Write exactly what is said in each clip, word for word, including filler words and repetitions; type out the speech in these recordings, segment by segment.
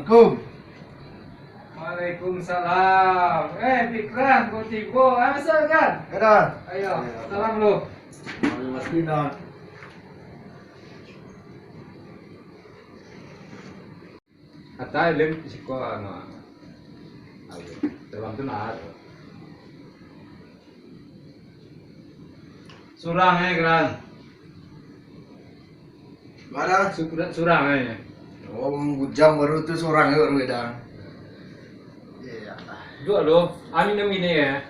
Assalamualaikum. Waalaikumsalam. Eh, Fikran, kok tibo? Ah, masuak, Fikran. Ayo, salam lu. Atai lem siko, anu, ayo. Dalam tu nah. Surang, eh, Gran. Mana? Su-, surang, eh. Oh, Bujang baru tu surang baru dah. Iya. Dua lo, amin amin ya.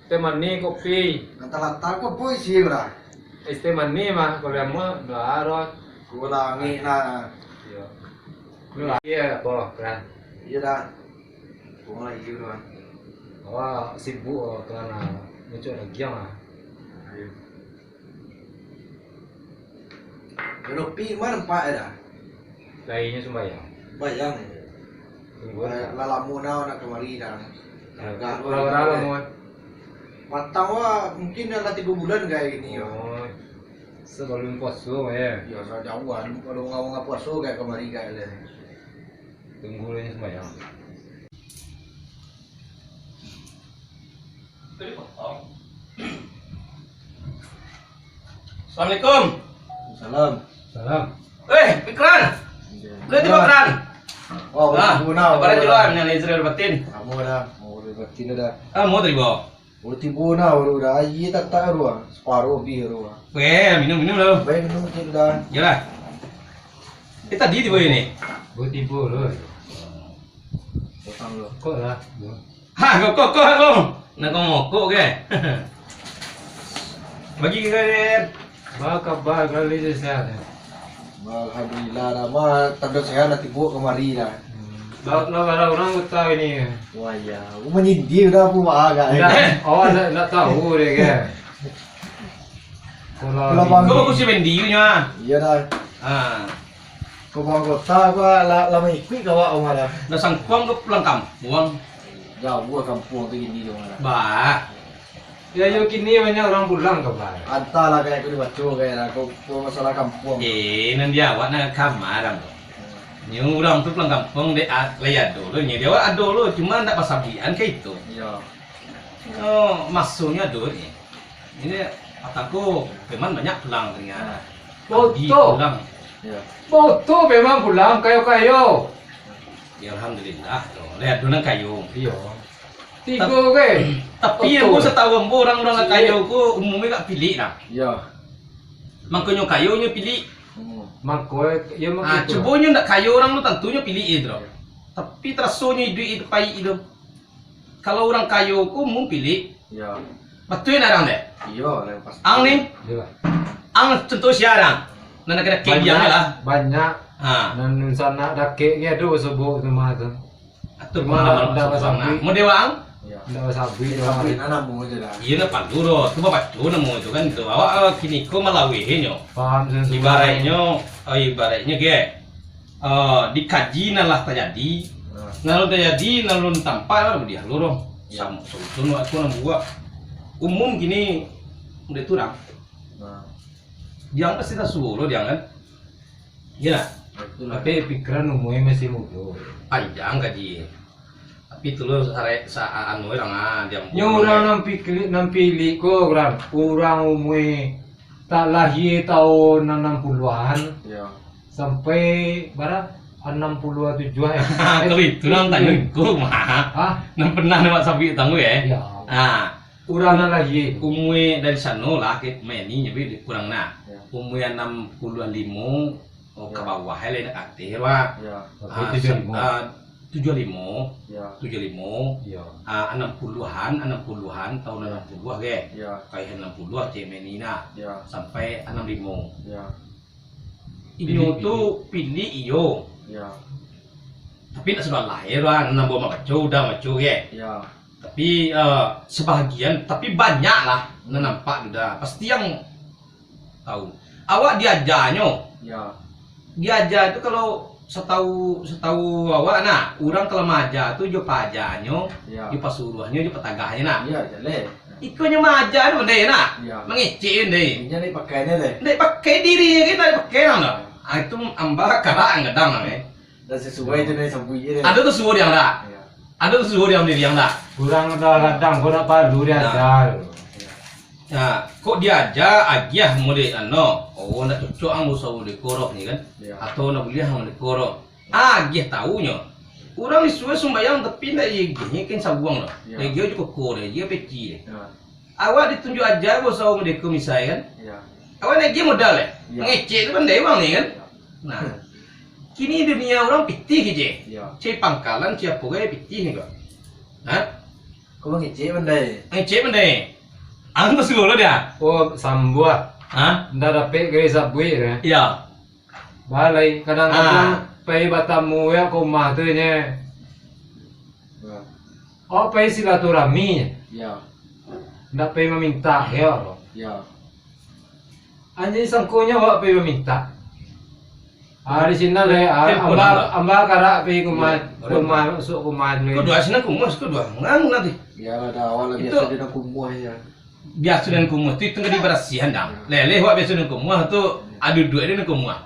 Teh manih, kopi. Lantang-lantang ko apo isi, Bra? Es teh manih mah, kalau yang mau, baro. Kurangi lah. Iya. Lu lagi ya, apa, kan? Iya dah. Kurang lagi, Bra. Wah, sibuk, oh, karena muncul lagi yang, ah. Ayo. Ropi mah nampak dah. Lainnya sembahyang. Sembahyang. Tunggu. Lah, lah lamo nah nak kamari dah. Ya, agak berapa lamo, eh? Patang wah, mungkin dah lah tiga bulan kayak gini, ya. Oh, sebelum puasa, ya? Ya, sudah jauh lah. Kalau orang-orang puasa kayak kamari kayak le. Tunggu lah sembahyang. Assalamualaikum. Salam. Salam. Eh, Fikran. Iya. Udah tiba, Fikran? Wah, nah, udah tiba nah, kabar udah. Jelas, dengan Israel Batin. Kamu dah, mau udah Batin dah. Ah, mau tiba. Udah tiba nah, udah, udah. Air tak tak udah. Separuh lebih udah. Weh, minum, minum dulu. Baik, minum dikit dah. Yalah. Eh, tadi tiba ini. Udah tiba dulu. Potong dulu. Kok lah? Ha, kok, kok, kok, kok. Nak kau mokok ke? Bagi ke, Red? Ba kabar kali ni sehat, ya? Alhamdulillah dah, mah tanda sehat dah tibo kamari dah. Hmm. Lah, lah, lah, urang kota ini, ya? Wah, ya. Aku menyindir dah, aku mah agak, ya. Ndak, awak ndak, ndak tahu deh, ke? Kalau Kalau bang- Kau kursi Wendy nya. Iya dah. Ha. Kau bang kota, aku lah, lah mengikut kau, awak, Omar, dah. Dah sangkuang ke pulang kampuang? Jauh lah kampuang tu ini, Omar, dah. Bah. Ya, yo kini banyak orang pulang ka, Bang. Antahlah, kayak aku dibaco, kayak lah, kau, kau masalah kampuang. Eh, nan di awak nak kamar, Bang. Nyo urang tu pulang kampuang, dek, ah, lai ado lo, nyo di awak ado lo, cuma ndak basabian ka itu. Iyo. Nyo, masonyo ado ni. Ini, patang ko, preman banyak pulang, teringat. Boto. Pulang. Iyo. Boto preman pulang, kayo-kayo. Ya, alhamdulillah, lo. Lai ado nan kayo. Iyo. Tigo Tap-, ke? Tapi Oto. Ambo satahu ambo, urang-urang nan kayo ko umumnyo agak pilik lah. Iyo. Mangkonyo kayo nyo pilik. Hmm. Mangko, iyo, mangko Ah, itu. Cubo nyo ndak kayo urang tu, tantunyo pilik itu. Iyo. Tapi tarasonyo iduik itu paik itu. Kalau urang kayo ko umum pilik. Iyo. Batua ndak, Rang, dek? Iyo lah, pasti. Ang ni? Iyo lah. Ang contoh sia, Rang. Nan kena kek diam lah. Banyak. Ha. Nan sanak dakek ke ado sebut tu mah tu. Atur pengalaman ndak basabik. Model bang? Iyo. Ndak basabik. Ndak basabik, nah, namo je lah. Iyo, ndak paralu doh. Tu babaco namo tu kan. Tu awak, eh, kini ko malaweh nyo. Paham, saya suka. Ibaratnyo, eh, ibaratnyo ke, eh, dikaji nan lah tajadi. Nah. Nan lah tajadi, nan lah tampak lah, dialu doh. Iyo. Samo, solusi awak tu nan buek. Umum kini, udah tu dah. Nah. Diang pasti tasuo lo, diang kan? Iyo lah. Batua lah. Tapi pikiran umua masih mudo. Panjang kaji. Tapi tu lo sare-, sa-, anu urang ah, diam. Nyo urang nan pikilik, nan pilik ko urang, urang umua tak lahia taun anam puluahan. Iyo. Sampai bara? Anam puluah tujuah, eh. Kalau itu nan tanyo ko mah. Hah? Nan pernah nampak sabuik tangguh, eh? Iyo. Ah. Urang nan lahia. Umua dari sano lah, ke, main ni, nyabi kurang nah. Iyo. Umua anam puluah limo, oh, ka bawah, eh, lai nak ka ateh, Wak. Iyo. Ah, tujuah limo. Sa-, ah, tujuah limo. Iyo. Tujuah limo. Iyo. Ah, anam puluahan, anam puluahan, taun anam puluah, ke? Iyo. Kayah anam puluah, cek main ni nah. Iyo. Sampai anam limo. Iyo. Inyo tu pilik, iyo. Iyo. Tapi ndak sudah lahia, Wak, nan ambo mambaco, udah mambaco, ke? Iyo. Tapi, eh, sabahagian, tapi banyak lah nan nampak tu dah. Pasti yang tahu. Awak diajanyo. Iyo. Diaja tu kalau satahu, satahu awak nah, urang kalau maaja tu jo paajanyo, iyo, jo pasuruahnyo, jo patagahnyo nah. Iyo, jaleh. Iko nyo maaja tu pandai nah. Iyo. Mangecek pandai. Inyo ndak pakai nyo deh. Ndak pakai dirinyo, ndak pakai nah. Ah, itu amba karak gadang nah, eh. Dah sasuai tu nan disabuik je. Ado tu suruah diang dak? Iyo. Ado tu suruah diang diri diang dak? Urang dah gadang, kok nak palu diaja. Nah, kok diaja agiah model ano? Oh, ndak cocok ang usaho dek korok ni kan? Iyo. Atau ndak buliah ang dek korok. Agiah taunyo. Urang disuruah sumbayang tapi ndak diagiahnyo kan sabuang doh. Iyo. Diagiah jo koko deh, diagiah peci deh. Iyo. Awak ditunjuak aja baso model ko misal kan? Iyo. Awak naiak modal, eh? Iyo. Mangecek tu pandai urang ni kan? Iyo. Nah, kini dunia urang pitih je. Iyo. Cari pangkalan, cari apo gai pitih ni ko. Ha? Ko mangecek pandai. Mangecek pandai. Ang tu suruah lo dia. Oh, sambuah. Ha? Ndak dapek gai sabuik, eh? Iyo. Balai, kadang-kadang pai batamu yo ka rumah tu nyo. Yo. Awak pai silaturahmi nyo. Yo. Ndak pai mamintak yo. Yo. Anjing sangkonyo awak pai mamintak. Ah, di sinan lai, ah, amba, amba karak pai ka rumah, ka rumah, masuak ka rumah dulu. Ko duo sinan ka rumah, ko duo. Ngang nanti. Yo lah, dah awak lah biaso di nan kumuah yo. Biaso nan kumuah tu, itu kan dibarasiahan dah. Leleh awak biaso nan kumuah tu, ado duo di nan kumuah.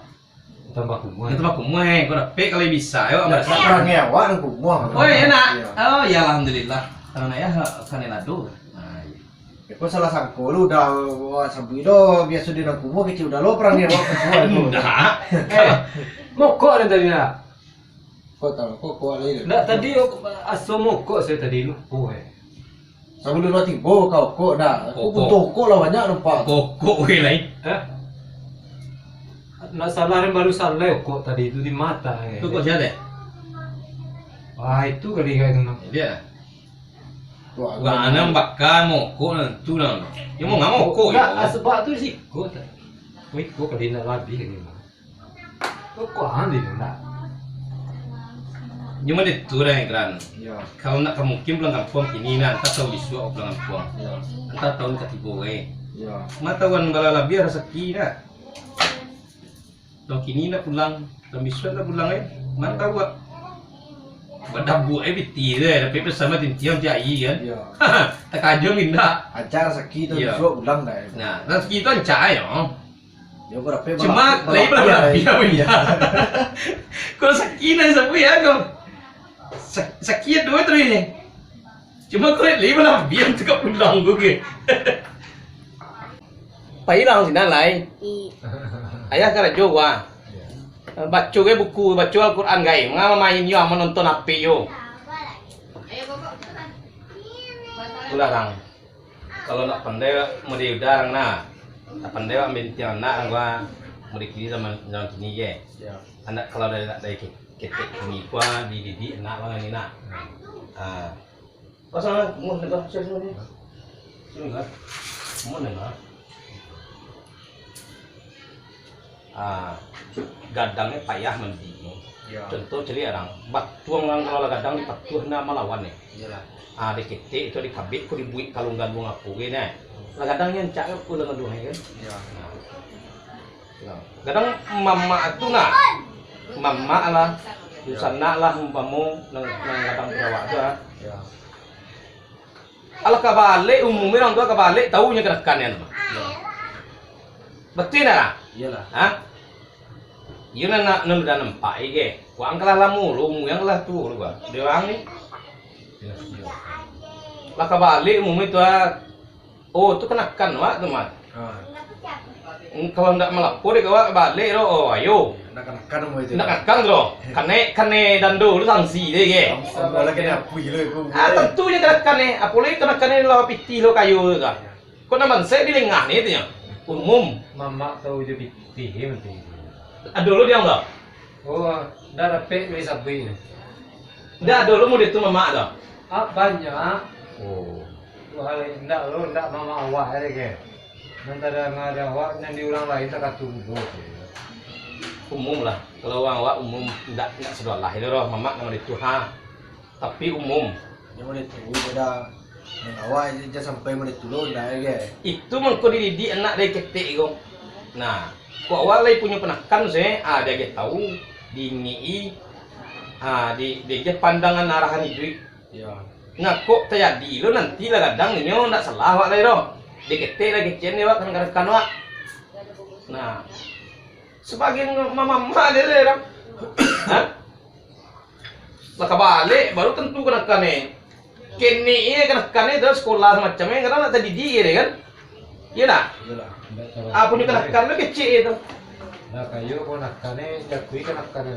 Tambah kumuah. Tambah kumuah, eh. Kok dapek kalau bisa, yo. Ndak, ndak parangai awak nan kumuah. Oh, iyo nak. Iyo. Oh, yo, alhamdulillah. Kalau nak yo, kan lado. Nah, iyo. Yo, kok salah sangko lu, dah awak sabuik lo, biaso di nan kumuah, kecek udah lo parangai awak kumuah tu. Ndak. Eh, mokok den tadi nak. Kok tahu, kok kuat lagi tu. Ndak, tadi aso mokok sayo tadi, lupo, eh. Sabalun lah tibo ka okok dah. Aku butuh okok lah banyak nampak. Okok weh lai. Eh? Ndak salah, den baru salah okok tadi tu di mata, eh. Tu okok sia, eh? Wah, itu kali kayak tu, nah. Dia. Wah, anang bakal mokok nan tu nah. Yo, mau nggak mokok yo? Ndak, ah, sebab tu siko. Wih, kok kali nak habis ni, Bang. Kok ang di nak? Nyo mah itu dah, Ikran. Yo. Kalau nak ka mukim pulang kampuang kini nah, antah tahu bisuak pulang kampuang. Yo. Antah tahu ka tibo, eh. Yo. Ma tahu ang bala labiah rasaki dah. Tahu kini nak pulang, tahu bisuak nak pulang, eh. Ma tahu, ah. Badabuak, eh, pitih tu, eh. Tapi bersama tintiang tiap hari, kan. Yo. Takajun indak. Ancak rasaki tahu bisuak pulang dah, eh. Nah, rasaki tu ancak, eh, yo. Cuma lai balabiah, balabiah. Kok sakik nan sabuik ko. Sa-, sakik tu terus ni. Cuma kok lai balabiah tu ka pulang ko ke. Pai lah sinan lai. Ayah karajo wah. Baco gai buku, baco Al-Quran gai. Manga main yo, manonton H P yo. Itulah, Rang. Kalau nak pandai, model Yuda, Rang, nah. Nak pandai, ambiak tintiang anak, Rang, gua. Model kini zaman, zaman kini, ye. Yo. Anak kalau dari, nak dari ke-, ketek kini, gua dididik anak, Rang, ni, nak. Hmm. Ah. Pasang, mun, nak, sini, sini. Sini, kan. Mun, nak. Ah, gadangnyo payah mandi. Yo. Contoh caliak, Rang, batuang, Rang, kalau lah gadang dipatuah, ndak malawan, eh. Iyolah. Ah, diketek tu, dikabek ko, dibuek kalung-galung apo ge, nah. Lah gadang nyo rancak ko, lah gadang, kan? Yo. Nah. Yo. Gadang mamak tu, nah. Mamak lah. Yo. Dunsanak lah, umpamo, nan, nan gadang perawak tu, ah. Yo. Alah, kabalek, umumnyo urang tu kabalek, tahu nyo kanakakan nyo tu. Yo. Batua ndak, Rang? Iyolah. Ha? Iyo, nan, nan, nan udah nampak ige. Wak ang kalah lamo lo, umua ang kalah tuo lo, Bang. Dek urang ni. Yo, yo. Lah kabalek umumnyo tu, ah. Oh, tu kanakakan wak tu, Mat. Ha. Kalau ndak malapor dek awak, balek lo, oh, ayo. Ndak kanakakan umua itu. Ndak kanakakan tu lo. Kane, kane dando tu sanksi deh, ge. Apo lah kane apuih lo, iku. Ah, tantu nyo kanakakan ni. Apo lai kanakakan ni lo pitih lo kayo tu, ka. Kok nan bansaik di lengah ni tu nyo. Umum. Mamak tahu jo pitih, eh, penting. Ado lo diang tu? Oh, ndak dapek bali sabuik ni. Ndak ado lo model tu mamak tu? Ah, banyak. Oh. Wah, ndak lo, ndak mamak awak ado ke. Nan tadanga di awak, nan di urang lain takatu juo. Umum lah. Kalau urang awak umum, ndak, ndak sadoalah itu doh, mamak nan model tu, ha. Tapi umum. Jan model tu, beda. Nan awak jan sampai model tu lo, ndak ado ke. Itu mangko dididik anak dari ketek ko. Nah, kok awak lai punyo panakan se, ah, diagiah tahu, diingek-i, ah, di, diagiah pandangan arahan iduik. Yo. Nah, kok tajadi lo nanti lah gadang inyo ndak salah awak lai doh. Diketek lah kecek ni awak kan, kan awak. Nah, sabagai ma-, mamak dek lai doh. Ha? Lah ka balek, baru tantu kanakannyo. Kenek e kanakannyo tu, sekolah samacam e, kadang nak tadidik e kan? Iyo ndak? Iyolah. Apo nyo kanakan tu kecek e tu. Lah, kayo kanakan e, jatuih kanakan e.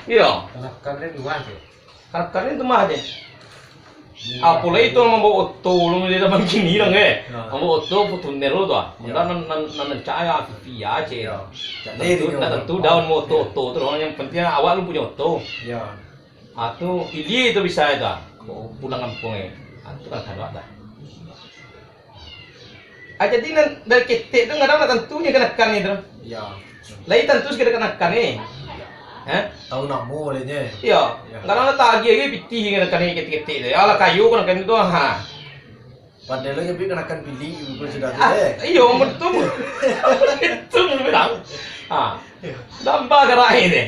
Iyo. Kanakan e di rumah tu. Kanakan e di rumah je. Iyo. Apolai tu mambaok oto, ulun di zaman kini dong, eh. Iyo. Mambaok oto, Fortuner tu ah. Iyo. Nan, nan, nan, nan cak e, Afifi aje. Iyo. Tantu, ndak tantu daun oto-oto tu, yang penting awak lu punyo oto. Iyo. Ah, tu ilia tu bisa itu, ah. Ko pulang kampuang e. Ah, tu kan kaduak dah. Ah, jadi nan dari ketek tu kadang nak tantu nyo kanakan e tu. Iyo. Lai tantu sakadar kanakan e. Hah? Tahu namo lai nyo. Iyo. Iyo. Kadang nak tagih lagi pitih kanakan e ketek-ketek tu. Alah kayo kanakan e tu, ha. Padahal lagi kanakan pilik, bukan sudah tu, eh. Iyo, betul. Betul bilang. Ha. Iyo. Damba garak e tu.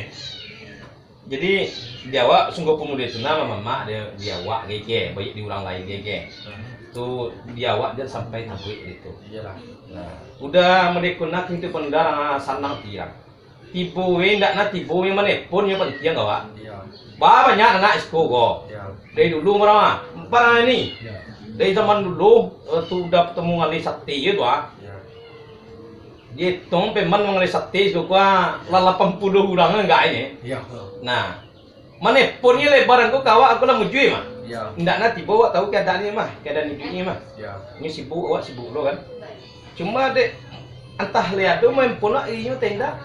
Jadi, di awak sungguah pamuda tu nah, mamak di, di awak gai ke, baik di urang lain gai ke. Hmm. Tu di awak jan sampai tabuik gitu. Iyolah. Nah, udah merdeka nah, kehidupan udah sanang pirang. Tibo we ndak nah, tibo yang manepon yang penting ka awak. Iya. Ba banyak anak iko ko. Iya. Dari dulu barang ah, barang ni. Iya. Dari zaman dulu, eh, tu udah ketemu ngalih sate gitu ah. Iya. Dietong peman mangalih sate suko lah lapan puluah urang enggak ini. Iya, betul. Nah, manepon ni lebaran ko ka awak, aku lah mujui mah. Iya. Ndak nah tibo awak tahu keadaan ni mah, keadaan iduik ni mah. Iya. Ni sibuk, awak sibuk lo kan. Cuma dek antah le ado main pun lah inyo tenda.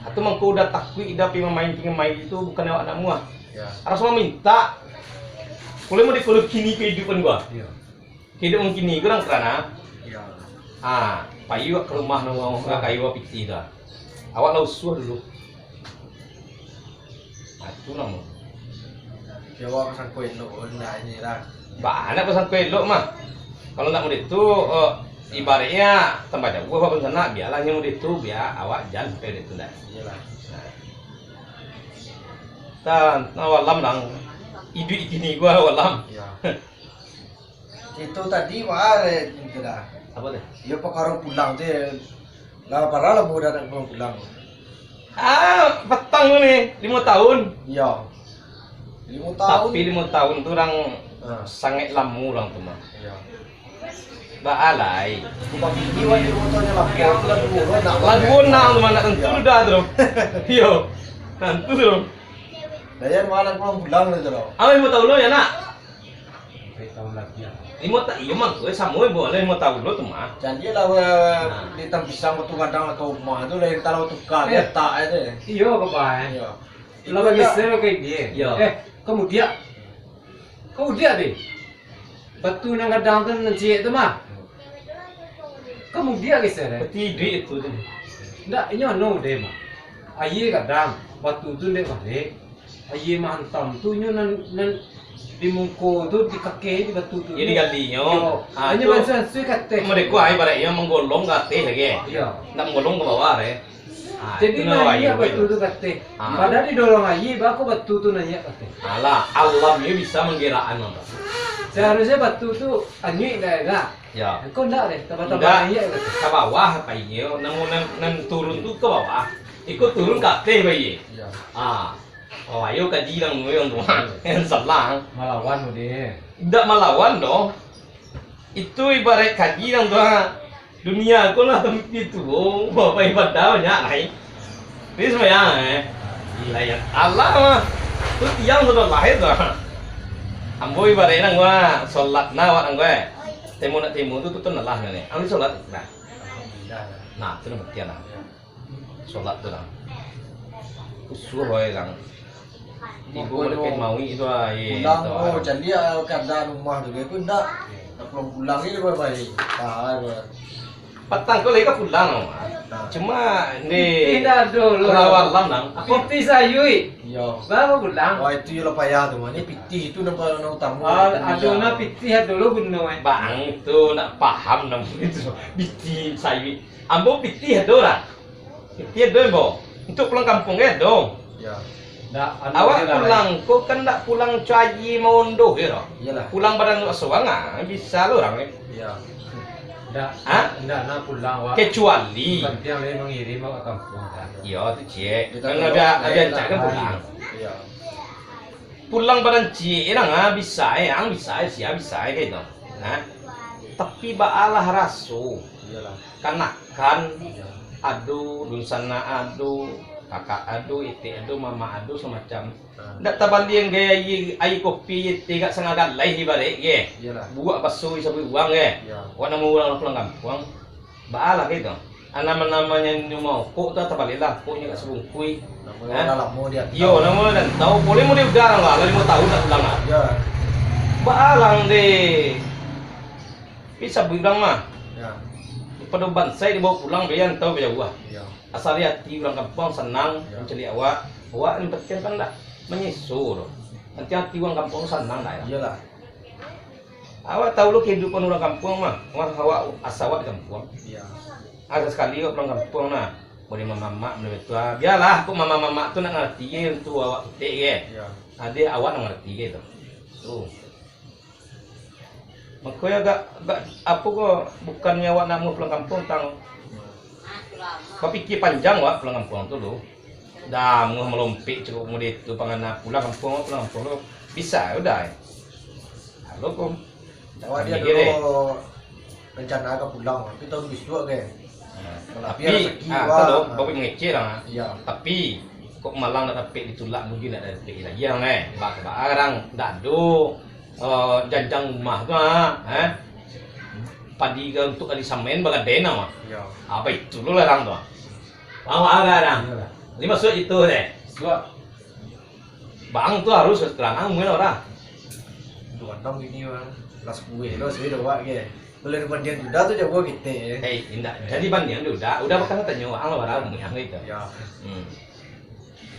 Atau mangko udah takuik dah pi mamain pi mamain itu bukan awak nak muah. Iya. Harus maminta. Kalau mau dikolo kini kehidupan gua. Iya. Hidup mungkin ni kurang kerana. Iya. Ah, payu ka rumah nang urang ka kayu pitih tu. Awak lah usuh dulu. Ah, tu namo. Kiro pasangko elok, oh, ndak ini lah. Bana pasangko elok mah. Kalau ndak mudah tu, eh, ibaratnya tambah jauh apa sana, biarlah yang mudah tu, biar awak jan sampai mudah tu ndak. Iyalah. Nah. Tan, nah, walam lang. Iduik kini gua walam. Iya. Itu tadi, wah, eh, itu dah. Apa tu? Iyo, pakaro pulang tu, lah, parah lah, budak nak pulang-pulang. Ah, patang tu ni, limo tahun. Iyo. Limo tahun. Tapi limo tahun tu urang sangaik lamo urang tu mah. Iyo. Baalai. Bagi ini wajib motornya lah. Lah duo nak tu mah, nak tantu dah tu. Iyo. Tantu tu. Dayan malah pulang-pulang tu, loh. Ah, limo tahun lo ya, nak? Sampai tahun lagi, ya. Limo ta-, iyo, mangko, eh, samo, eh, buat limo tahun lo tu mah. Jadi lah, eh, di Tampang Pisang tu kadang lah ka rumah tu, lah, entah lah tukar, eh, dia tak, eh, tu. Iyo, Bapak, eh. Iyo. Lah, itu bagi tak saya, kayak dia. Iyo. Eh, kamu dia. Kamu dia, deh. Batu nan gadang tu, nan ciek tu mah. Kamu dia, geser, eh. Peti duit itu tu. Ndak, inyo anu, deh, mah. Aia gadang, batu tu ndek balik. Aia mahantam tu nyo nan, nan di muko tu, di kaki di batu tu. Iyo, digali nyo. Yo. Ah, hanyo tu mansui-ansui ka ateh. Mereka ai ibaratnyo manggolong ka ateh lagi. Iyo. Ndak manggolong ka bawah, eh. Ah, jadi itu naiak batu tu ka ateh. Ah. Padahal didorong aia, bako batu tu naiak ka ateh. Alah, alam ni bisa manggerakkan, Bang. Seharusnyo batu tu anyuik ndak, ndak? Yo. Engkau ndak deh, tambah-tambah naiak ka ateh. Ka bawah ka inyo, namo nan, nan turun tu ka bawah. Iko turun ka ateh, bai. Iyo. Ah. Oh, ayo kaji urang tu, urang tu. Yang salah. Malawan tu deh. Ndak malawan doh. Itu ibarat kaji urang tu, ha. Dunia ko lah tapi tu, oh, bapak ibadah banyak lai. Ni sembahyang, eh. Lah, ya Allah mah. Tu tiang sudah lahir tu. Ambo ibarat nang gua, solat nah awak nang gua, eh. Temu nak temu tu, tu, tu lah ni. Ambo solat, nah. Nah, tu lah buktian lah. Solat tu lah. Usuh wae lang. Ibu malapeh mauik tu ah, ye, pulang tu, oh, ah. Caliak keadaan rumah tu, dia pun ndak. Nak pulang-pulang ni bae-bae. Ah, patang ko lai ka pulang, Mak. Nah. Cuma ni pitih dah ado lo. Kalawan lam nang. Pitih sayuik. Iyo. Baru pulang. Wah, itu yo lah payah tu, Mak. Ni pitih tu nampak nang utama. Ah, ado nah pitih ado lo guno, eh. Bang, tu nak paham namo itu. Pitih sayuik. Ambo pitih ado lah. Tiap den, Bo. Untuk pulang kampung, kan, dong? Ya. Ndak, anu, awak je lah, pulang, ko kan ndak pulang co aji maondo, ya, doh? Iyalah. Pulang badan awak sorang, ah, bisa lo urang, eh. Ya. Ndak, ha? Ndak nak pulang, awak. Kecuali. Bukan tiang lagi mangirim awak kampung, kan? Iya, tu ciek. Kan ada, ada cak kan pulang. Iya. Pulang badan ciek, eh, nang, ah, bisa, eh, ang bisa, eh, sia bisa, eh, kayak itu. Nah, tapi baalah raso. Iyalah. Kanakan, ado, dunsanak ado, kakak ado, etek ado, mamak ado, samacam. Ah. Ndak tabaliang gaya aia, aia kopi, aia teh, gak sangagalai ibarat, ge. Iyalah. Buak baso sabuik uang, ge. Iya. Wak namo urang pulang kampuang. Baalah gitu. Ah, nama-namanyo nyo maokok tu, tabaliaklah, pokoknyo agak sabungkuik. Namo urang lamo di antau. Iyo, namo urang di antau. Boleh mau di udara lah, lah limo tahun tak pulang lah. Iyo. Baalah deh. Bisa buik urang mah. Iyo. Pado bansai dibawa pulang, biar antau biar jauah. Iyo. Asal di ati urang kampuang sanang, iyo, mancaliak awak. Awak yang penting kan ndak manyeso tu. Nanti ati urang kampuang sanang dak, yo? Iyolah. Awak tahu lo kehidupan urang kampuang mah. Wah, awak asa awak di kampuang. Iya. Asa sakali awak pulang kampuang nah. Boleh mamak-mamak, boleh batua. Bialah, kok mamak-mamak tu nak ngarati ye, tu awak kitek ye. Iya. Ade awak nak ngarati ye tu. Tu. Mako yo agak, agak apo ko, bukannyo awak nak pulang kampuang, tang bapikia panjang awak pulang kampuang tu lo. Dah, muah malompek cukup mudah tu, pangana pulang kampuang, pulang kampuang tu. Bisa, udah. Halo, Kom. Awak dia mikir, dulu eh. Rencana ka pulang, tapi tahun bisuak ke? Ha. Tapi, tapi, rezeki, ah, wah. Tahu, bapak mengecil lah. Iya. Tapi, kok malang nak dapek ditulak, mungkin nak dapek lagi yang, eh. Ba-, barang, dak ado, eh, janjang rumah tu, ah, eh. Padi ka untuk kali samen, bagaden lah, mah. Iya. Apa itu lo larang tu, ah. Awak ada, ada. Iyalah. Ini masuk itu deh. Suap. Bang tu harus terang, mungkin orang. Dua enam gini, Bang. Kelas sepuluh lo, saya dah buat ke. Boleh dibanding Duda tu jauh kita, ya. Eh, indak. Jadi banding Duda, udah bakal tanyo, ang lah barang yang itu. Ya. Hmm.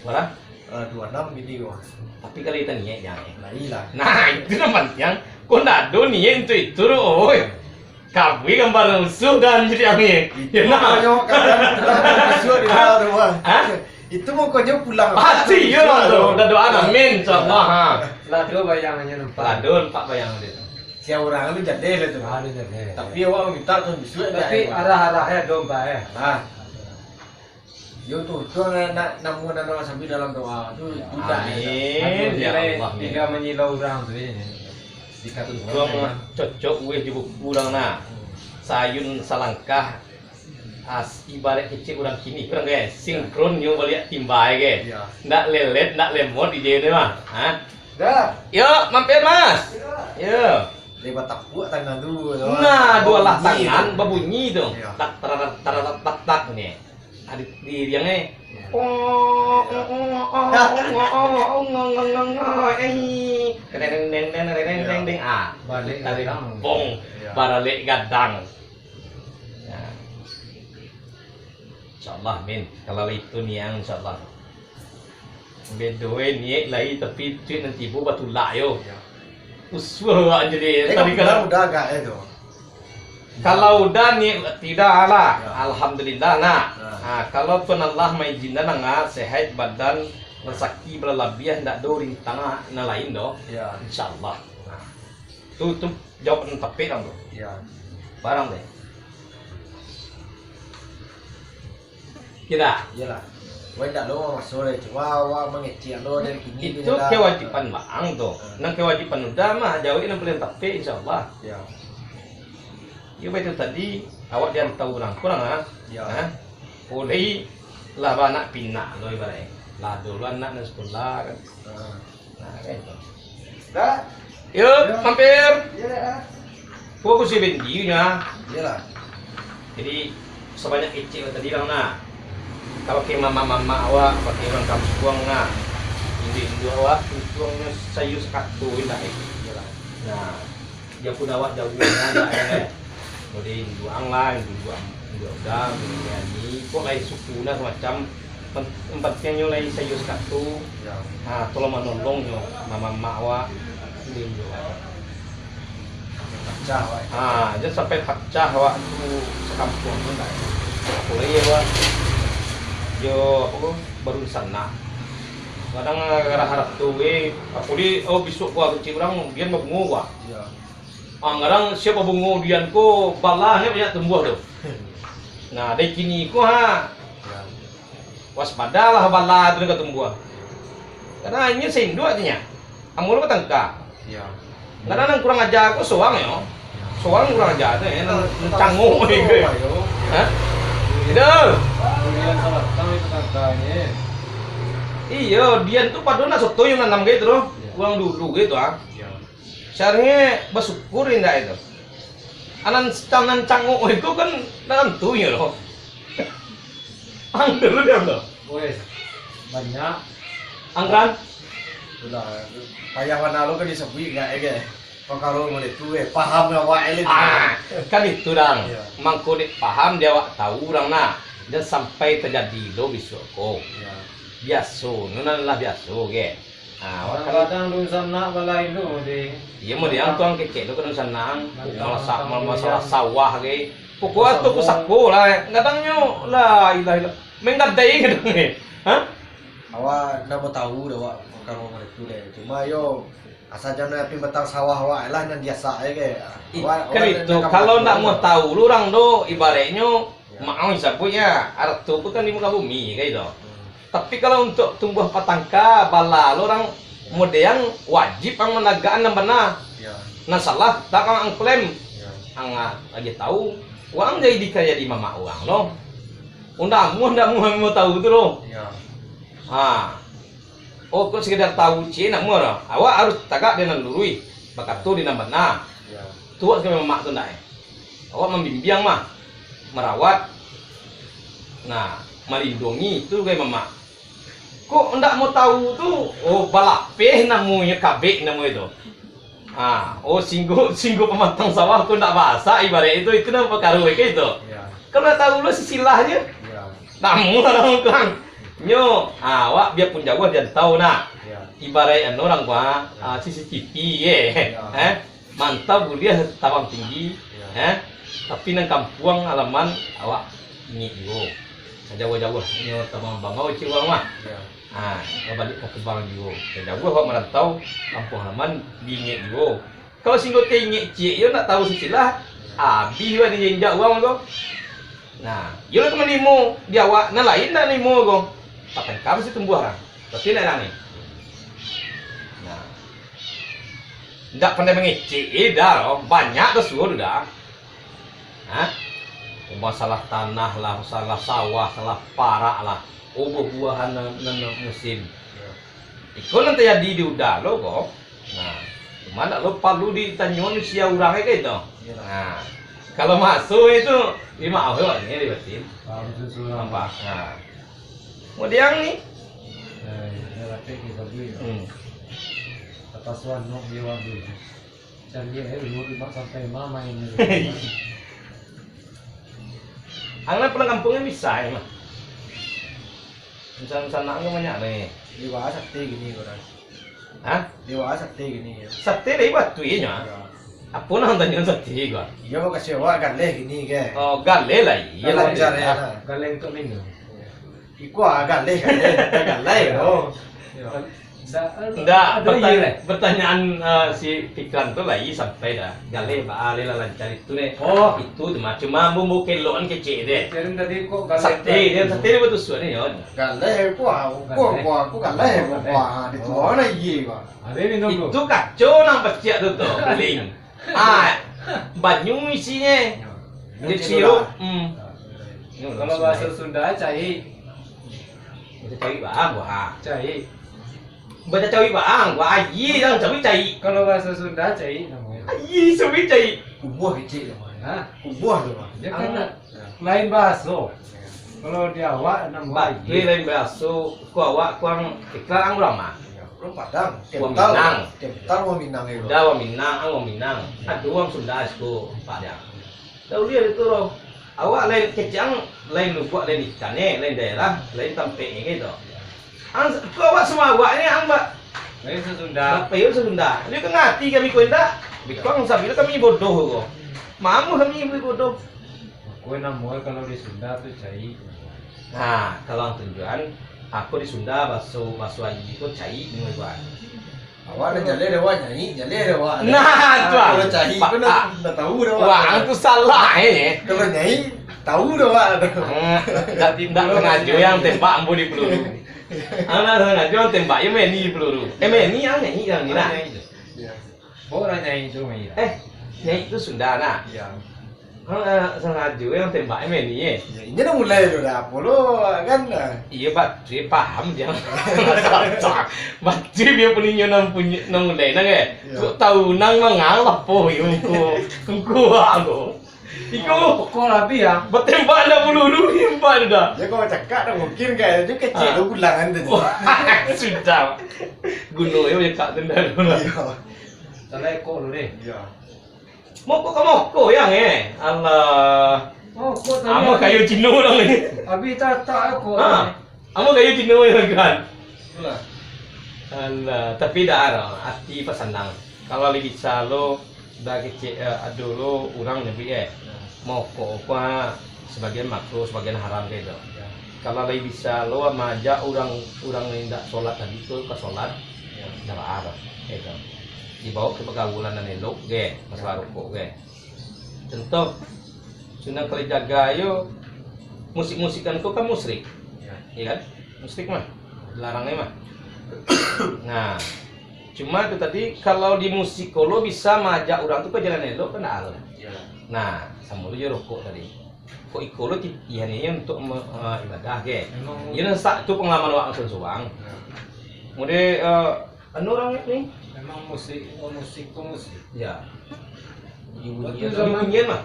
Barang? Eh, dua enam gini, Bang. Tapi kalau kita niat, jangan. Nah, iyalah. Nah, itu yang penting. Kau ndak ada niat untuk itu, oi. Kabui gambar musuh dan jadi angin. Itu makanya kadang kita musuh di luar rumah. Hah? Itu makanya pulang. Pasti yo lah tu. Udah doa, amin, insyaallah. Ha. Lah dua bayang aja nampak. Lah dua nampak bayang dia. Si orang lu jadi lah tu. Ah, dia jadi. Tapi awak minta tu musuh. Tapi arah-arahnya domba ya. Ah. Yo tu, tu nak, nak namuan anak sambil dalam doa tu. Amin. Ya Allah, tinggal manyilau urang tu, eh. Untuang cocok weh jo buku urang nah. Sayun salangkah, as, ibarat kecek urang kini, urang ke, sinkron nyo baliak timbai ke. Iya. Ndak lelet, ndak lemot ije ni mah. Ha? Dah. Yo, mampir, Mas. Iya. Yo. Dia batapuak tangan tu. Nah, dua lah tangan babunyi tu. Iya. Tak, tak, tak, tak, tak, tak ni. Adik di yang eh. Deng, deng, deng, deng, deng, deng, deng. Ah, balik gadang. Bong, baralek gadang. Ya. Insyaallah, amin. Kalau itu niat, insyaallah. Bedo eh, niat lai, tapi tu nan tibo batulak yo. Ya. Usul awak jadi. Eh, tadi kalau udah agak eh tu. Kalau udah ni, tidak lah. Ya. Alhamdulillah, nak. Ya. Ha, kalau Tuhan Allah maizinkan, nak sehat badan, rezeki balalabiah, ndak ado rintang nan lain doh. Ya. Insyaallah. Nah. Tu, tu jawaban tapek lah tu. Ya. Barang deh. Kira. Iyalah. Wah, indak lo mamaso lai, cuma awak mangecek lo dari kini. Itu kewajiban baang tu. Hmm. Nang kewajiban udah mah, jawek nang paling tapek, insyaallah. Ya. Yo, baitu tadi, awak diantau urang, kurang, ah? Ya. Ha? Oleh lah baanak pinak lo ibaratnyo. Lah dulu anak nan sekolah kan. Hmm. Nah, kan itu. Dah? Yo, mampir. Iya, dah. Kok aku si Bendi nya? Iyalah. Jadi, sabanyak kecek tadi lah, nah. Kalau ke mamak-mamak awak, pakai urang kampuang, nah. Induak-induak awak, untuangnyo sayua sakato indak, eh. Iyalah. Nah, biapun awak jauah, nah, dah, eh. Jadi, induak ang lah, induak, induak uda, induak ni, kok lain suku, nah, semacam Pen-, yang penting nyo lai sayua sakato. Ya. Ha, tolong manolong nyo, mamak-mamak awak. Pacah awak. Ha, jan sampai pacah awak tu sakampuang tu ndak. Apolai awak jo, apo ko, baru di sana. Kadang arah-arah tu, eh, apolai, oh, bisuak ko kecek urang, dian babungo ko. Ya. Ah, kadang sia babungo dian ko, balahnyo banyak tumbuah tu. Nah, dari kini ko, ha. Ya. Waspadalah bala tu ka tumbuah. Karano inyo sainduak tu nyo. Ambo lo batangka. Iyo. Kadang nan kurang aja ko soang yo. Soang kurang aja tu yo, nan cangok ko. Hah? Itu. Bulian sabatang itu kaka ni. Iyo, dian tu pado nak soto yo nanam gitu tu. Iyo. Urang dulu gitu ah. Iyo. Saharusnyo basyukur indak itu. Anan, anan cangok itu kan nan tantu nyo lo. Ang dulu diam tu. Weh, banyak. Angkran? Sudah, payah bana lo kan disabuik ndak, eh, ke? Pakaro model tu, eh, paham awak, eh, Ah, kan itu, Dang. Iyo. Mangko dek paham di awak tahu, Dang, nah. Jan sampai tajadi lo bisuak ko. Iyo. Biaso, nu nan lah biaso, ke? Ah, awak kan Kadang-kadang dunsanak balain tu, di Iyo, mah diang tu ang kecek tu ka dunsanak ang. Mantap, Masalah, mantap, masalah iya. sawah, ke. Pokok tu Sawah. pusako lah, eh. Kadang nyo, la ilaha illallah. Main gadai kadang, eh. Hah? Awak ndak mau tahu dah, awak, kalau mereka deh. Cuma yo, asal jangan api batang sawah awak lah, nan biasa aja ke. Ih, Awak, kan awak itu, nak kalau ndak mau tahu. tahu lu orang tu, ibaratnyo, Ya. maaf sabuiknyo, harto tu kan di muka bumi, kayak itu. Hmm. Tapi kalau untuk tumbuah patangka, bala lo orang Ya. model yang wajib ang managakan nan bana. Ya. Nan salah, tak ang klaim. Ya. Ang, ah, lagi tahu, orang jadi kaya di mamak orang lo. Undang mu, undang mu, mu tahu tu lo. Ya. Ha. Oh, kok sekedar tahu ciek nak mua lah. Awak harus tagak di nan luruih, bakato di nan bana. Ya. Tu awak sebagai mamak tu ndak, eh? Awak mambimbiang mah, marawat, nah, malindungi, tu sebagai mamak. Kok ndak mau tahu tu, oh, balapeh namonyo, kabek namonyo tu. Ah, oh, singgo, singgo pamatang sawah ko ndak basak, ibarat itu, itu nan pakaro, kayak itu. Ya. Kalau ndak tahu lo sisilah je. Ya. Namu lah urang. Nyo, ah, awak biapun jauah jantau nah. Ya. Ibarat anu urang ko, ah, Ya. ah, C C T V, eh. Ya. Eh? Mantau buliah tabang tinggi, Ya. eh? Tapi nan kampuang halaman awak ingek juo. Sajauah-jauah nyo tabang bangau cik urang mah. Ya. Ha, babaliak ka kubang juo. Sajauah awak marantau, kampuang halaman diingek juo. Kalau singgo taingek ciek yo ndak tahu sisilah, abih lah diinjak urang tu. Nah, iyo lah tu manimo di awak, nan lain ndak nimo ko. Patangka mesti tumbuah lah. Tapi ndak nani. Nah. Ndak pandai mangecek, eh, dah lo. Banyak tu suruh tu dah. Hah? Masalah tanah lah, masalah sawah, masalah parak lah. Oh, buah-buahan nan, nan, nan musim. Iko nan tajadi di Uda lo ko. Nah, cuma ndak lo parlu ditanyo sia urang e ka itu. Iyolah. Nah, kalau masuk itu, lima awal ni di batin. Paham susu lah. Nampak. Nah. Kemudian ni. Eh, dia rakyat ni sabu ya. Hmm. Tapasuan nok dia wadu. Cari air dulu, Mak, sampai mama ini. Ang nan pulang kampuang kan bisa, ya, mah. Misal-misal nak kan banyak nih. Di bawah sate gini, orang. Hah? Di bawah sate gini, ya. Sate dari batu, iya, nya? Ya. Apa nak tanya sate, gua? Iya, mau kasih awak galeh gini, ke? Oh, galeh lah, iya. Galeh lah, ajar, iya. Ya, nah. Galeh untuk minum. Iko ah, galeh, galeh, galeh, oh. Ndak, ada pertanya-, iya, leh. Pertanyaan, eh, si Fikran tu lah, iya sampai dah. Galeh, ba, alih lah lancar itu, nih. Oh. Itu tu mah, cuma bumbu kelokan kecil deh. Jadi tadi kok galeh sate, tu? Dia sate dia bertusuk ni, yo. Galeh, kuah, kuah, galeh. Kuah, kuah, galeh, kuah, kuah. Galeh. Ah, di tuan lah, iya, kuah. Ada minum tu. Itu kacau nang peciak tu, tu, guling. Ah, banyu isinyo. Yo, dia sirup. Hmm. Kalau bahasa Sunda, cai. Baca cawik baang, wah. Cai. Baca cawik baang, wah, ayi, yang cawik cai. Kalau bahasa Sunda, cai namanya. Ayi, cawik cai. Kubuah kecil namanya. Hah? Kubuah tu, Bang. Dia kan lain bahaso. Kalau di awak, namo baik, lain bahaso. Ku awak, kuang iklan ang urang mah. Ya, urang Padang. Wong Minang. Kental wong Minang itu. Uda wong Minang, ang wong Minang. Ya. Ado wong Sunda siko, Pak, dia. Dah uliah itu, roh. Awak lain kecang, lain lubuak, lain ikan, eh, lain daerah, lain tampek, eh, gitu. Ang, ku awak semua awak ni, ang, Pak. Lain sesunda. Apa ya sesunda? Dia kan ngerti kami ko indak. Bikang sabila kami bodoh ko. Mamu kami boleh bodoh. Kue namo kalau di Sunda tu cai. Nah, kalau ang tunjuan, aku di Sunda baso, baso ayi ko cai namo ko. Awak dah jaleh dah, awak nyai, jaleh dah, awak. Nah, tu, ah. Kalau cai pun dah, ah, dah tahu dah, awak. Wah, ang tu salah, eh. Kalau nyai, tahu dah, awak. Hmm, dah, dah sengaja yang tembak ambo di peluru. Anak sangajo tembak, yo main ni peluru. Eh, main ni, ah, nyanyi yang ni lah. Nyanyi tu. Iya. Bawa lah nyanyi tu, main lah. Eh, nyanyi tu Sunda, nak? Iya. Kalau sangajo yang tembak, eh, main ni, eh. Ya, ini dah mulai tu dah. Apo lo, kan? Iya, batua, paham dia. Batua dia punyo nang punyo, nang mulai, nang, eh. Iya. Kok tahu nang mangalah po, yo, engko. Engko, ah, lo. Iko. Pokok lah, Bi, ya. Batembak dah bulu dulu, tembak tu dah. Ya, kau cakap dah mungkin kayak tu kecil tu pulangan tadi. Wah, sudah. Guno yo cakap tu dah dulu lah. Iya. Salah ekor dulu deh. Iya. Mokok ka mokok yang, eh. Alah. Mokok tadi. Amo kayu Cino dah ni. Abi tatak ekor. Ha. Amo kayu Cino yang kan. Itulah. Alah, tapi dah aro, ati pasanang. Kalau lai bisa lo, dah kecek, eh, ado lo urang nyabuik, eh. Ya. Mokok ko, ah, sabagian makruh, sabagian haram kayak itu. Ya. Kalau lai bisa lo maajak urang, urang yang indak solat tadi tu ka solat, ya, dah baa, kayak itu. Dibawa ka pagaulan nan elok, ge, masalah rokok, ge. Contoh, Sunan Kalijaga yo, musik-musikan tu kan musyrik. Ya. Iya kan? Musyrik mah. Dilarang mah. Nah, cuma tu tadi, kalau di musik ko lo bisa maajak urang tu ka jalan elok, kan dah alo. Iya. Nah, samo tu jo rokok tadi. Kok iko lo titihan ni untuak me-, eh, ibadah, ke? Memang. Iyo, nan sak tu pangalaman awak surang-surang. Ya. Kemudian, eh, anu urang ni? Memang musik, musik ko musik. Ya. Waktu zaman, bunyian mah.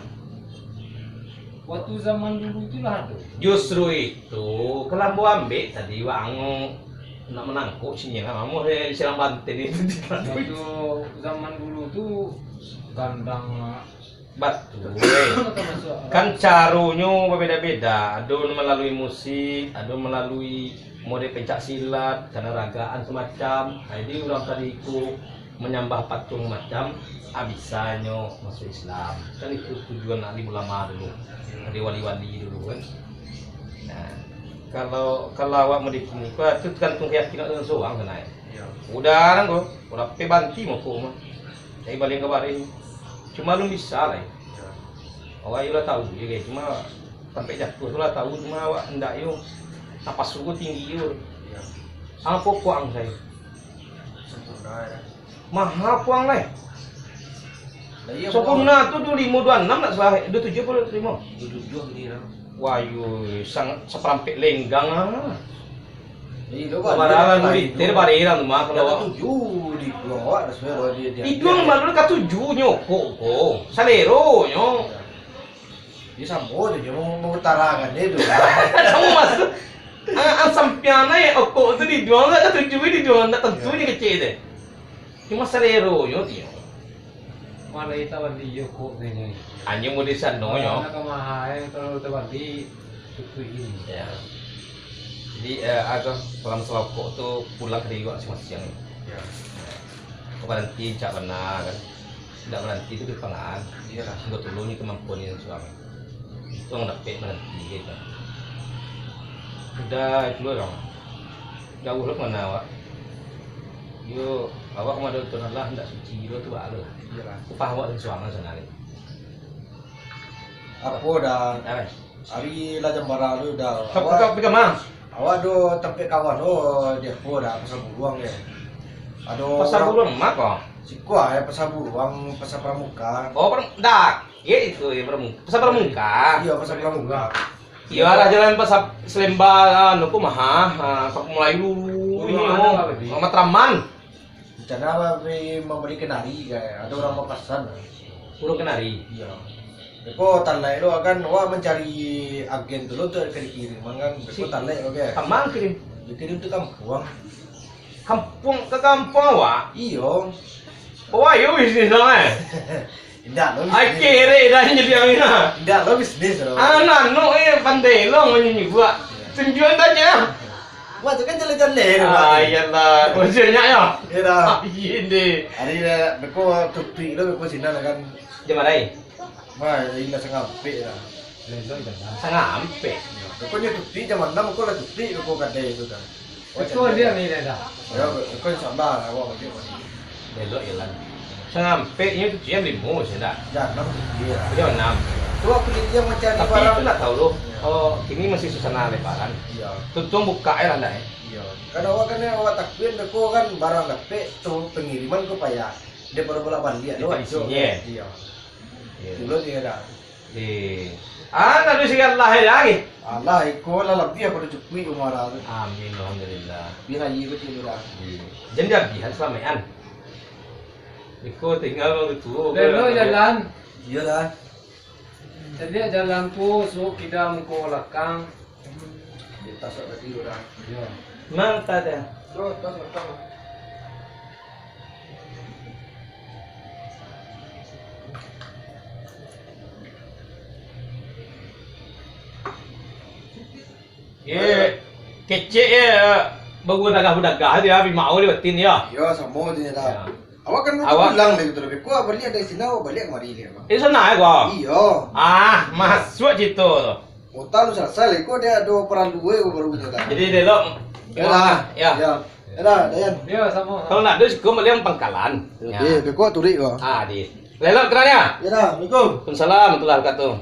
Waktu zaman dulu tu lah ado. Justru itu, kalambo ambek tadi, wak ang nak manangkok sinyal, amuah dari silang banten itu. Waktu zaman dulu tu, gandang, ah. Batua. Kan caronyo babeda-beda. Ado malalui musik, ado malalui mode pencak silat, kanaragaan samacam. Nah, jadi urang tadi iko manyambah patuang macam, ah, bisanyo masuak Islam. Kan itu tujuan alim ulama dulu. Ado wali-wali dulu kan. Nah, kalau, kalau awak mode kini ko, itu tergantung keyakinan urang surang sana. Iya. Udah nang ko, urang pe banti mokok mah. Cari balian ka baris. Cuma alun bisa lai. Awak iyo lah tahu, yo, guys. Cuma sampai jatuah tu lah tahu, cuma awak indak yo. Napasu ko tinggi yo. Apo puang sayo? Sempurna, ya. Maha puang lai. Lah, iya, Sempurna tu dua limo, dua anam nak salah. Dua tujuh apo dua limo? Dua tujuh ni lah. Wah, yo, sangat saparampek lenggang ah. Iyo, Pak. Padahal dia lain tu, bareh lah tu mah, kalau tujuh di pulau awak, dah sudah, kalau dia, dia iduang malu ka tujuh nyo, kok, kok. Salero nyo. Dia samo tu, dia mau, mau utarakan dia tu. Samo maksud. Ah, ah, sampian ai, okok tu diduang lah, ka tujuh diduang, ndak tentu ni kecek tu. Cuma salero nyo, tio. Malah ita bali yo kok ni. Anyo mode sano nyo. Nak mahal, eh, kalau tabali, cukup ini. Ya. Jadi, eh, apa, kalau masalah rokok tu pulang ka diri awak masing-masing. Ya. Kau baranti cak bana kan. Indak baranti tu di pangan. Iyalah. Sungguah tulungi kamampuan yang suang. Itu urang dapek baranti gitu. Udah itu urang. Jauah lah ka mano awak. Yo, awak mah ado Tuhan Allah, indak suci lo tu baa lo lah. Iyalah. Upah awak tu suang lah sana gitu. Apo dah? Ari lah jam bara tu dah. Kau, awak, kau pergi ka ma? Awak ado tampek kawan tu, di apo dah, Pasar Buruang dia. Ado Pasar Buruang ma ko? Siko ah, Pasar Buruang, Pasar Pramuka. Oh, Pram-, dah. Ye, itu ya, Pramuka. Pasar Pramuka. Iya, Pasar Pramuka. Iya, arah jalan Pasar Salemba, anu ko mah, ah, Kampung Melayu. Oh, ini, ada oh, apa, Bi? Matraman. Rencana lah pai mambali kanari, kayak ada urang papasan. Burung kanari? Iya. Ko talaik tu kan, wak mancari agen tu lo, tu ka dikirim kan. Si ko talaik tu kan. Ka ma kirim? Dikirim tu kampuang. Kampuang, ka kampuang awak? Iyo. Oh, ayo bisnis lah, eh. Indak lo bisnis. Ai, kerek dah jadi angin lah. Indak lo bisnis lo. Anak-anak, eh, pandai lo manyunyuk buak. Tunjuan saja. Wah, tu kan jaleh-jaleh tu, Pak. Ah, iyalah. Maksudnya ya? Iya dah. Ah, iya deh. Hari dah, beko tutuik tu, beko sinan kan. Jam bara? Wah, ini dah sangampek dah. Sangampek? Beko nyo tutuik jam anam, beko lah tutuik, beko kadai tu dah. Beko dia ni dah. Ya, beko insya Allah, awak balik. Elok jalan. Sangampek nyo tutuik jam limo, sudah. Jam anam tutuik lah. Jam anam. Wah, aku ni yang mencari. Tapi barang. Itu ndak tahu lo. Iyo. Oh, kini masih suasana lebaran. Iyo. Tuntung buka aja lah ndak, eh? Iyo. Kan awak kan, awak takuik beko kan barang dapek tu pengiriman ko payah. Daripada bolak-balik lo. Iyo. Iyo. Dulu dia dah. Eh. Ah, lalu si Allah ya lagi. Allah iko lah lebih apa cukup umur tu. Amin, alhamdulillah. Biar aja kecil dah. Iya. Jadi dah biar selama. Iko tinggal orang tua. Belo jalan. Iyalah. Jadi jalan tu, suruh kida muko belakang. Di atas tadi orang. Iya. Mana tadi? Tuh, atas belakang. Ye, kecek ye, baru dagah-dagah dia, bimau dia batin ya. Iya, sama je dah. Ya. Awak kan mau pulang dari tu, tapi kok balik dari sini, awak balik kemari ni, Bang? Eh, sana ya, kok? Iya. Ah, masuk situ tu. Kota lu selesai, kok dia ada perlu gue baru punya dah. Jadi, dia lo. Ya dah. Ya. Ya. Ya dah, Dayan. Ya, sama. Kalau nak ada, siko balik pangkalan. Ya, ya. Dia, dia kok turik kok. Ah, di. Lelok terang ya? Ya dah, Assalamualaikum. Waalaikumsalam warahmatullahi wabarakatuh.